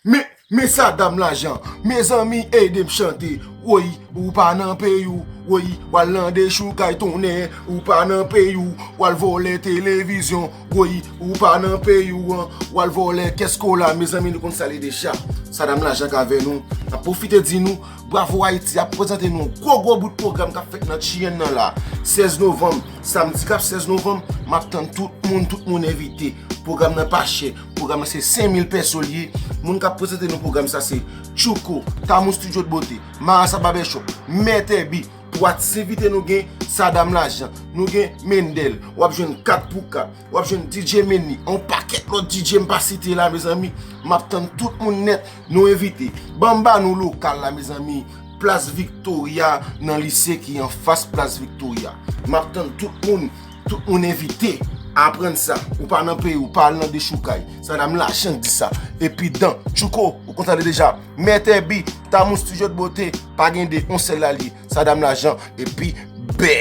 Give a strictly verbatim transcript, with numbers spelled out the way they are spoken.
Men, men sa dam lajan, mezanmi, ede m chante. Woy, ou pa nan peyi w, woy, w al nan dechoukay tonnè, ou pa nan peyi w, w al vòlè televizyon, woy, ou pa nan peyi w an, w al vòlè kès kola, mezanmi, nou konn sa l ye deja. Sa dam lajan k avè nou, n ap pwofite di nou, Bravo Ayiti ap prezante nou yon gwo gwo bout pwogram k ap fèt nan Cheyenne nan la, sèz novanm, samdi k ap sèz novanm, m ap tann tout moun, tout moun envite. Pwogram nan pa chè, pwogram nan se senk mil pèso l ye. Moun k ap prezante nou pwogram sa se Tchouko, Tamou Studio de Beauté, Marasa Barbershop, Mèt Èbi. Pou atis envite nou gen Sadam Lajan, nou gen Mendel, w ap jwenn kat pou kat, w ap jwenn D J Meni, yon pakèt lòt D J m pa site la, mezanmi. M ap tann tout moun nèt, nou envite. Ban m ba nou lokal la, mezanmi. Plas Viktorya, nan lise ki anfas Plas Viktorya. M ap tann tout moun, tout moun envite. Aprann sa, ou pa nan peyi, ou pa al nan dechoukay. Sadam Lajan di sa. Epi dan, Tchouko, ou konn sa l ye deja. Mèt Èbi, Tamou Studio de Beauté, pa gen de, yon sèl la l ye. Sadam Lajan, epi bè.